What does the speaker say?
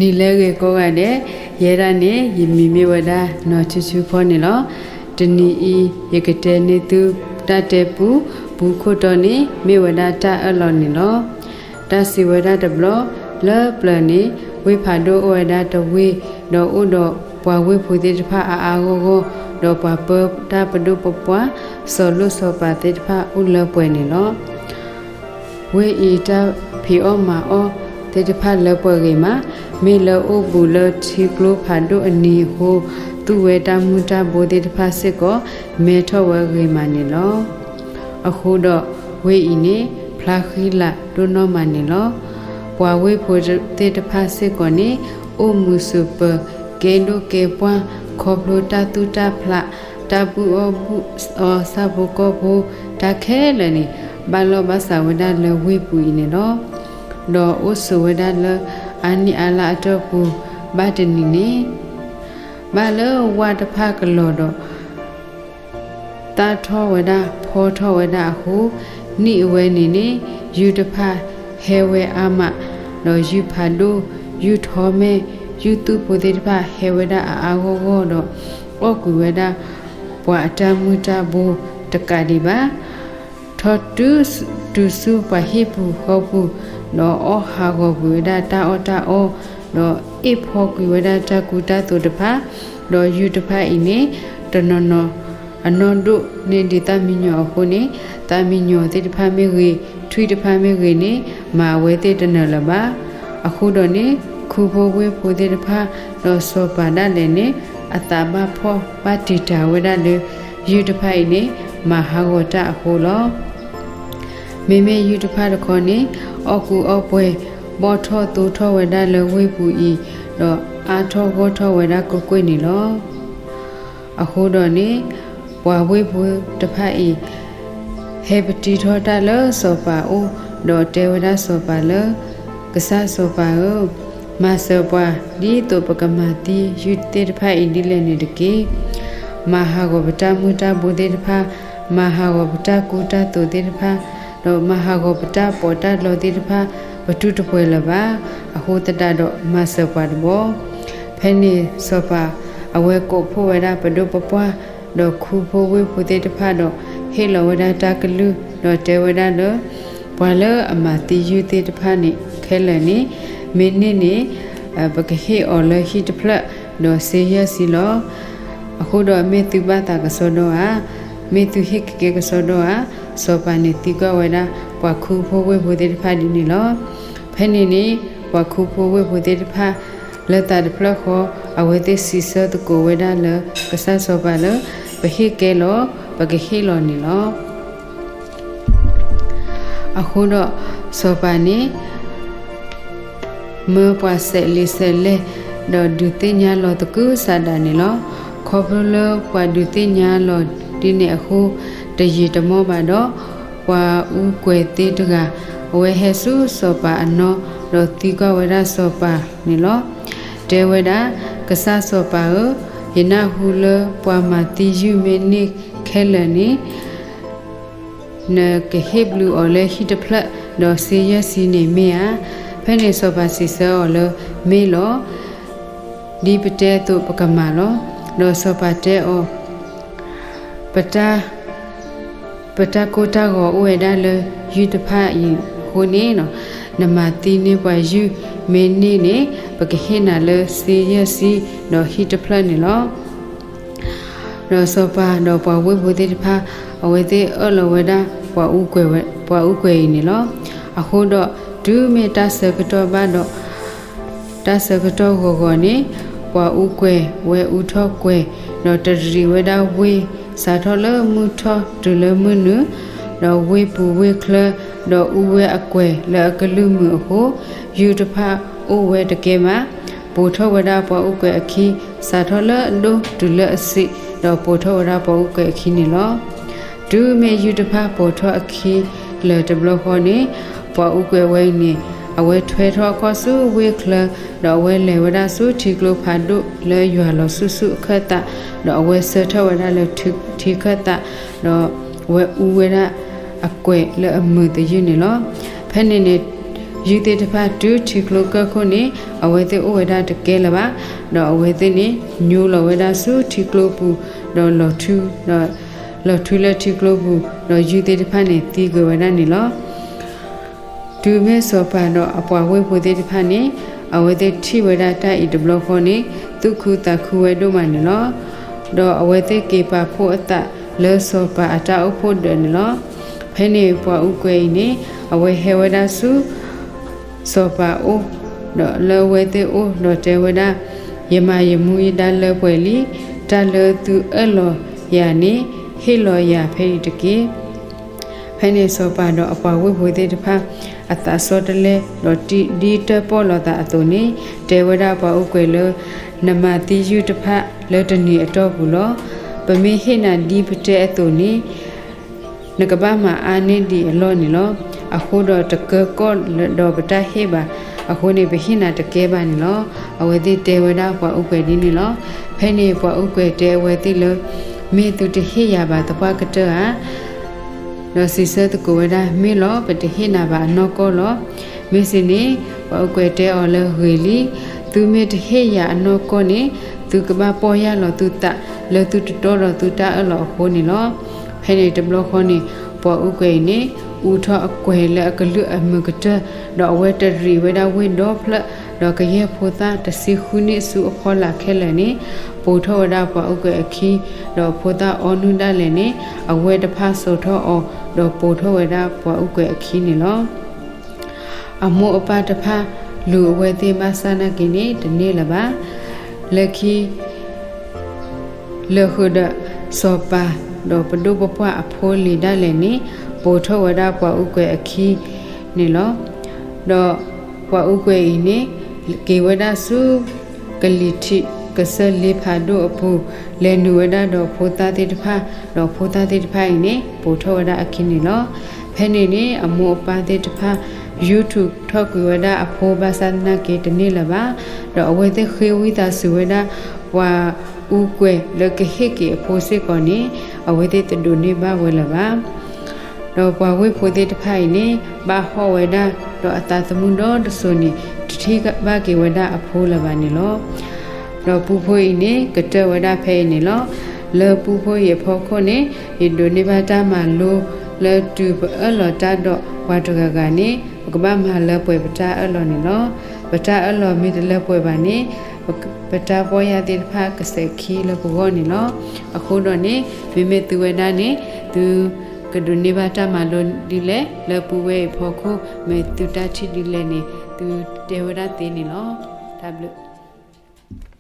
နံၤလၢအဂ့ၤကိးဂၤဒဲး, ယဲဒၣ်န့ၣ် ယမံၤမ့ၢ်ဝဲဒၣ်နီၢ်ဆူၣ်ဆူၣ်ဖီန့ၣ်လီၤ. တနံၤအံၤ ယကတဲန့ၢ်သုတၢ်တဲပူ ပူခိၣ်တီန့ၣ် မ့ၢ်ဝဲဒၣ်တၢ်အၢၣ်လီၤန့ၣ်လီၤ. တၢ်စံးဝဲဒၣ်တဘျီ, လၢပျၢၤန့ၣ် ဝ့ၢ်ဖးဒိၣ်အိၣ်ဝဲဒၣ်တဝ့ၢ်, ဒီးအိၣ်ဒီးပှၤဝ့ၢ်ဖိသ့ၣ်တဖၣ်အါအါဂီၢ်ဂီၢ်, ဒီးပှၤပၢတၢ်ပဒိၣ်ပပှၢ် စီၤလိၣ်စီၤပၤသ့ၣ်တဖၣ်အိၣ်လၢပှဲၤန့ၣ်လီၤ. ဝ့ၢ်အံၤတၢ်ဖံးအီၣ်မၤအီၣ်သ့ၣ်တဖၣ်လၢပှဲၤဂ့ၤမး, မ့ၢ်လၢအိၣ်ဘူးလၢထံကျိဖးဒိၣ်အနံၤအဃိ, သူၣ်ဝဲတၢ်မုၢ်တၢ်ဘိသ့ၣ်တဖၣ်စ့ၢ်ကီး မဲထီၣ်ဝဲဂ့ၤမးန့ၣ်လီၤ. အဃိဒီးဝ့ၢ်အံၤန့ၣ် ဖျါဃံလၤဒိၣ်နီၢ်မးန့ၣ်လီၤ. ပှၤဝ့ၢ်ဖိသ့ၣ်တဖၣ်စ့ၢ်ကီးန့ၣ် အိၣ်မုာ်စူးပၢၤ ကဲဒိၣ်ကဲပှၢ် ခီဖျိတၢ်သူၣ်တၢ်ဖျး တၢ်ဘူၣ်အီၣ်ဘူၣ်အီ ဆၣ်ဖိကီၢ်ဖိ တၢ်ခဲလၢာ်န့ၣ် ဘၣ်လီၢ်ဘၣ်စးဝဲဒၣ်လၢဝ့ၢ်ပူၤအံၤန့ၣ်လီၤ. ဒီးအိၣ်ဆိးဝဲဒၣ်လၢအါနံၣ်အါလါအတီၢ်ပူၤ ဘၣ်တနံၤန့ၣ် ဘၣ်လၢဝၣ်တဖၣ်ကလီၤဒီး သၣ်ထီၣ်ဝဲဒၣ်ဖီထီၣ်ဝဲဒၣ်အဃိ, နံၣ်အဝဲန့ၣ်န့ၣ် ယုၢ်တဖၣ်ဟဲဝဲအါမး, ဒီးယုၢ်ဖးဒိၣ်, ယုၢ်ထီမဲာ်, ယုၢ်သူၣ်ဖိသ့ၣ်တဖၣ်ဟဲဝဲဒၣ်အါအါဂီၢ်ဂီၢ်ဒီး အီၣ်ကွံာ်ဝဲဒၣ်ပှၤအတၢ်မုၢ်တၢ်ဘိတကးဒံးဘၣ်. ထီၣ်တုၤဆူပှၤဟံၣ်ပူၤဃီပူၤ, ဒီးအီၣ်ဟးဂီၤကွံာ်ဝဲဒၣ်တၢ်အီၣ်တၢ်အီ, ဒီးအ့ၣ်ဖီကွံာ်ဝဲဒၣ်တၢ်ကူတၢ်သိးတဖၣ်, ဒီးယုၢ်တဖၣ်အံၤန့ၣ် တနီၤနီၤအနီၢ်ဒိၣ်န့ၢ်ဒံးသၣ်မံယီၤအဃိန့ၣ်, သၣ်မံယီၤသ့ၣ်တဖၣ်မ့ၢ်ဂ့ၤ, ထွံၣ်တဖၣ်မ့ၢ်ဂ့ၤန့ၣ် မၤအဝဲသ့ၣ်တနၢၤလၢၤဘၣ်. အဃိဒီးန့ၣ် ခူဖိဝ့ၢ်ဖိသ့ၣ်တဖၣ် ဒီးစီၤပၤဒၣ်လဲာ်န့ၣ် အသးဘၣ်ဖှီၣ်ဘၣ်တံာ်တာ်ဝဲဒၣ်လၢ ယုၢ်တဖၣ်အံၤန့ၣ် မၤဟးဂီၤတၢ်အဃိလီၤ. မ့မ့ၢ်ယုၢ်တဖၣ်တခီန့ၣ် အီၣ်ကူအီၣ်ပှဲၤ ဘီၣ်ထီၣ်သိထီၣ်ဝဲဒၣ်လၢဝ့ၢ်ပူၤအံၤ, ဒီးအါထီၣ်ဂီၢ်ထီၣ်ဝဲဒၣ်ကွ့ၢ်ကွ့ၢ်န့ၣ်လီၤ. အဃိဒီးန့ၣ် ပှၤဝ့ၢ်ဖိတဖၣ်အံၤ ဟဲပတံထီၣ်တၢ်လၢစီၤပၤအိၣ်, ဒီးတဲဝဲဒၣ်စီၤပၤလၢ ကစၢ်စီၤပၤဧၢ, မၤစၢၤပှၤ ဒ်သိးပကမၤသံယုၢ်သ့ၣ်တဖၣ်အံၤဒ်လဲၣ်န့ၣ်တက့ၢ်. မၤဟးဂီၤပတၢ်မုၢ်တၢ်ဘိသ့ၣ်တဖၣ်, မၤဟးဂီၤပတၢ်ကူတၢ်သိးသ့ၣ်တဖၣ်, ဒီးမၤဟးဂီၤပတၢ်ပီးတၢ်လီသ့ၣ်တဖၣ်, ပတူၢ်တပှဲၤလၢၤဘၣ်. အဃိသတးဒီးမၤစၢၤပှၤတဘျီ. ဖဲန့ၣ်စီၤပၤအဝဲကိးဖှိၣ်ဝဲဒၣ်ပဒိၣ်ပပှၢ် ဒီးခူဖိဝ့ၢ်ဖိသ့ၣ်တဖၣ်ဒီး ဟ့ၣ်လီၤဝဲဒၣ်တၢ်ကလုၢ် ဒီးတဲဝဲဒၣ်လၢ ပှၤလၢအမၤသံယုၢ်သ့ၣ်တဖၣ်န့ၣ်ခဲလၢာ်န့ၣ် မ့ၢ်န့ၢ်န့ၣ် ပကဟ့ၣ်အီၤလၢဟံၣ်တဖျၢၣ် ဒီးစ့ယဲၢ်ဆံလီၤ. အဃိဒီးမ့ၢ်သုဘၣ်သးကစီဒီဧါ, မ့ၢ်သုဟ့ၣ်ကကဲကစီဒီဧါ. စီၤပၤန့ၣ်သံကွၢ်ဝဲဒၣ် ပှၤခူဖိဝ့ၢ်ဖိသ့ၣ်တဖၣ်ဒ်န့ၣ်လီၤ. ဖဲန့ၣ်န့ၣ် ပှၤခူဖိဝ့ၢ်ဖိသ့ၣ်တဖၣ် လၢသးတဖျၢၣ်ဃီ အဝဲသ့ၣ်စံးဆၢသကိးဝဲဒၣ်လၢ ကစၢ်စီၤပၤလၢ ပဟ့ၣ်ကဲလီၤ, ပကဟ့ၣ်လီၤန့ၣ်လီၤ. အဃိဒီးစီၤပၤန့ၣ် မၢပှၤစဲးလံာ်စဲးလဲၢ် ဒီးဒုးသ့ၣ်ညါလီၤသကုၤဆးဒးန့ၣ်လီၤ. ခီဖျိလၢပှၤဒုးသ့ၣ်ညါလီၤဒ်န့ၣ်အဃိ တယံာ်တမီၢ်ဘၣ်ဒီး ပှၤအူကွဲၤသ့တဂၤ အဝဲဟဲဆူစီၤပၤအနီၢ် ဒီးသံကွၢ်ဝဲဒၣ်စီၤပၤန့ၣ်လီၤ. တဲဝဲဒၣ်, ကစၢ်စီၤပၤဧၢ, ယနၢ်ဟူလၢပှၤမၤသံယုၢ်မ့ၢ်န့ၢ်ခဲလၢာ်န့ၣ် နကဟ့ၣ်ဘျုးအီၤလၢဟံၣ်တဖျၢၣ် ဒီးစ့ယဲၢ်ဆံန့ၣ်မ့ၢ်ဧါ. ဖဲန့ၣ်စီၤပၤစံးဆၢအီၤလၢ မ့ၢ်လီၤ. ဒ်ပတဲအသိးပကမၤလီၤ. ဒီးစီၤပၤတဲအီၤ, ပတၢ် ပတၢ်ကိၢ်တၢ်ဂီၤအိၣ်ဝဲဒၣ်လၢယုၢ်တဖၣ်အံၤအဃိန့ၣ်, နမၤသံန့ၢ်ပှၤယုၢ်မ့ၢ်န့ၢ်န့ၣ် ပကဟ့ၣ်နၤလၢစ့ယဲၢ်ဆံ ဒီးဟံၣ်တဖျၢၣ်န့ၣ်လီၤ. ဒီးစီၤပၤဒီးပှၤဝ့ၢ်ဖိသ့ၣ်တဖၣ် အဝဲသ့ၣ်အၢၣ်လီၤဝဲဒၣ် ပှၤအူကွဲၤအံၤန့ၣ်လီၤ. အဃိဒီးတုၤမ့ၢ်တၢ်ဆၢကတီၢ်ဘၣ်ဒီး တၢ်ဆၢကတီၢ်ဂီၤဂီၤန့ၣ် ပှၤအူကွဲၤဝဲအူထီၣ်ကွဲၤ, ဒီးတရံးဝဲဒၣ်ဝ့ၢ် စးထီၣ်လၢမုၢ်ထီၣ်တုၤလၢမုၢ်နုာ်, ဒီးဝ့ၢ်ပူၤဝ့ၢ်ချၢ, ဒီးအူဝဲအကွဲၤလၢအကလုၢ်မုာ်အဃိ, ယုၢ်တဖၣ်အိၣ်ဝဲတကဲဘၣ်. ပိာ်ထီၣ်ဝဲဒၣ်ပှၤအူကွဲၤအခံ စးထီၣ်လၢအဒိၣ်တုၤလၢအဆံး, ဒီးပိာ်ထီၣ်ဝဲဒၣ်ပှၤအူကွဲၤအခံန့ၣ်လီၤ. တုၤမ့ၢ်ယုၢ်တဖၣ်ပိာ်ထီၣ်အခံလၢာ်တဘျီဃီန့ၣ်, ပှၤအူကွဲၤဝဲအံၤန့ၣ် အဝဲထွဲထီၣ်အခီၣ်ဆူဝ့ၢ်ချၢ, ဒီးအဝဲလဲၤဝဲဒၣ်ဆူထံကျိဖးဒိၣ်လၢယွၤလီၤဆူၣ်ဆူၣ်အခၢၣ်သး, ဒီးအဝဲဆၢထၢၣ်ဝဲဒၣ်လၢထံခၢၣ်သး, ဒီးအဝဲအူဝဲဒၣ်အကွဲၤလၢအမုာ်သယုၢ်န့ၣ်လီၤ. ဖဲန့ၣ်န့ၣ် ယုၢ်သ့ၣ်တဖၣ်တုၤထံကျိကၢၢ်ခိၣ်န့ၣ် အဝဲသ့ၣ်အိၣ်ဝဲဒၣ်တကဲလၢၤဘၣ်, ဒီးအဝဲသ့ၣ်န့ၣ် ညိလီၤဝဲဒၣ်ဆူထံကျိပူၤ, ဒီးလီၤထူ, ဒီးလီၤထူလၢထံကျိပူၤ, ဒီးယုၢ်သ့ၣ်တဖၣ်န့ၣ်သံကွံာ်ဝဲဒၣ်န့ၣ်လီၤ. တုၤမ့ၢ်စီၤပၤဒီးအပှၤဝ့ၢ်ဖိသ့ၣ်တဖၣ်န့ၣ် အဝဲသ့ၣ်ထံၣ်ဝဲဒၣ်တၢ်အံၤတဘျီဃီန့ၣ် သူၣ်ခုသးခုဝဲဒိၣ်မးန့ၣ်လီၤ. ဒီးအဝဲသ့ၣ်က့ၤပာ်ဖှိၣ်အသးလၢစီၤပၤအတၢ်အိၣ်ဖှိၣ်ဒၢးန့ၣ်လီၤ. ဖဲန့ၣ်ပှၤအူကွဲၤအံၤန့ၣ် အဝဲဟဲဝဲဒၣ်ဆူ စီၤပၤအိၣ်, ဒီးလၢအဝဲသ့ၣ်အိၣ်ဒီးတဲဝဲဒၣ်, ယမၤယမူယဒါလၢပှဲၤလံ, တၢ်လၢသုအၢၣ်လီၤယၤန့ၣ် ဟ့ၣ်လီၤယၤဖဲအံၤတက့ၢ်. ဖဲန့ၣ်စီၤပၤဒီးအပှၤဝ့ၢ်ဖိသ့ၣ်တဖၣ် အသးစီတလဲ, ဒီးဒ်တၢၣ်ပီၣ်လိာ်သးအသိးန့ၣ် တဲဝဲဒၣ်ပှၤအူကွဲၤလၢ, နမၤသံယုၢ်တဖၣ်လၢတနံၤအတီၢ်ပူၤလီၤ. ပမ့ၢ်ဟ့ၣ်နၤဒ်ပတဲအသိးန့ၣ် နကဘၣ်မၤအါန့ၢ်ဒံးအလီၢ်န့ၣ်လီၤ. အဃိဒီးတကၢကီၢ်ဒီးပတၢ်ဟ့ၣ်ဘၣ်. အဃိန့ၣ် ပဟ့ၣ်နၤတကဲဘၣ်န့ၣ်လီၤ. အဝဲသ့ၣ်တဲဝဲဒၣ်ပှၤအူကွဲၤဒ်န့ၣ်လီၤ. ဖဲန့ၣ်ပှၤအူကွဲၤတဲအဝဲသ့ၣ်လၢ, မ့ၢ်သုတဟ့ၣ်ယၤဘၣ်သပှၢ်ကတၢၢ်ဧါ. ဒီးစံးဆၢသကိးဝဲဒၣ်, မ့ၢ်လီၤ, ပတဟ့ၣ်နၤဘၣ်အနီၢ်ကီၢ်လီၤ. မ့ၢ်စ့ၢ်န့ၣ် ပှၤအူကွဲၤတဲအီၤလၢဂ့ၤလံ, သုမ့ၢ်တဟ့ၣ်ယၤအနီၢ်ကီၢ်န့ၣ် သုကဘၣ်ပီၢ်ယၢ်လီၤသုသးလၢသုတတီဒီးသုတၢ်အၢၣ်လီၤအဃိန့ၣ်လီၤ. ဖဲန့ၣ်တဘျီဃီန့ၣ် ပှၤအူကွဲၤအံၤန့ၣ် အူထီၣ်အကွဲၤလၢအကလုၢ်အမုာ်ကတၢၢ်, ဒီးအဝဲတရံးဝဲဒၣ်ဝ့ၢ်ဒီဖျၢၣ်, ဒီးကယဲၢ်ဖိသၣ်တဆံဃုနံၣ်ဆူအဖီလာ်ခဲလၢာ်န့ၣ် ပိာ်ထီၣ်ဝဲဒၣ်ပှၤအူကွဲၤအခံ, ဒီးဖိသၣ်အီနုၢ်ဒၣ်လဲာ်န့ၣ် အဝဲတဖၣ်စိာ်ထီၣ်အီၤ, ဒီးပိာ်ထီၣ်ဝဲဒၣ်ပှၤအူကွဲၤအခံန့ၣ်လီၤ. အမိၢ်အပၢ်တဖၣ်လူၤအဝဲသ့ၣ်ဘၣ်ဆၣ်နာ်က့န့ၣ် တန့ၢ်လၢၤဘၣ်. လၢခံ လၢာ်ဃုာ်ဒီးစီၤပၤ ဒီးပဒိၣ်ပပှၢ်အဖိလံၤဒၣ်လဲာ်န့ၣ် ပိာ်ထီၣ်ဝဲဒၣ်ပှၤအူကွဲၤအခံန့ၣ်လီၤ. ဒီးပှၤအူကွဲၤအံၤန့ၣ် က့ၤဝဲဒၣ်ဆူ ကလံၤထံးကစၢၢ်လ့ဖးဒိၣ်အပူၤ, လဲၤနုာ်ဝဲဒၣ်ဒီးဖိသၣ်သ့ၣ်တဖၣ်, ဒီးဖိသၣ်သ့ၣ်တဖၣ်အံၤန့ၣ် ပိာ်ထီၣ်ဝဲဒၣ်အခံန့ၣ်လီၤ. ဖဲန့ၣ်န့ၣ် အမိၢ်အပၢ်သ့ၣ်တဖၣ် ယူၢ်ထူးထီၣ်ကွံာ်ဝဲဒၣ်အဖိဘၣ်ဆၣ်သနာ်က့တန့ၢ်လၢၤဘၣ်. ဒီးအဝဲသ့ၣ်ဃ့ဝံသးစူၤဝဲဒၣ် ပှၤအူကွဲၤလၢကဟ့ၣ်က့ၤအဖိစ့ၢ်ကီးန့ၣ် အဝဲသ့ၣ်တဒိးန့ၢ်ဘၣ်ဝဲလၢၤဘၣ်. ဒီးပှၤဝ့ၢ်ဖိသ့ၣ်တဖၣ်အံၤန့ၣ် ဘၣ်ဟီၣ်ဝဲဒၣ်, ဒီးအသးသမူဒီတစိၤန့ၣ် တထံၣ်ဘၣ်က့ၤဝဲဒၣ်အဖိလၢၤဘၣ်န့ၣ်လီၤ. ဒီးပူဖိအံၤန့ၣ် ကတၢၢ်ဝဲဒၣ်ဖဲအံၤန့ၣ်လီၤ. လၢပူဖိအံၤအဖီခိၣ်န့ၣ် ယဒိးန့ၢ်ဘၣ်တၢ်မၤလိလၢတုၤပအၢၣ်လီၤတၢ်ဒီးပှၤတဂၤဂၤန့ၣ် ပကဘၣ်မၤလၢပှဲၤပတၢ်အၢၣ်လီၤန့ၣ်လီၤ. ပတၢ်အၢၣ်လီၤမ့ၢ်တလၢပှဲၤဘၣ်န့ၣ် ပတၢ်ပီၢ်ယၢ်သ့ၣ်တဖၣ်ကစဲးခံလၢပဂီၢ်န့ၣ်လီၤ. အဃိဒီးန့ၣ် မ့မ့ၢ်သုဝဲဒၣ်န့ၣ် သုကဒိးန့ၢ်ဘၣ်တၢ်မၤလိဒ်လဲၣ် လၢပူဝဲအံၤအဖီခိၣ် မ့ၢ်သုတၢ်ထံၣ်ဒ်လဲၣ်န့ၣ် သုတဲဝဲဒၣ်သ့န့ၣ်လီၤ. တၢ်ဘျုး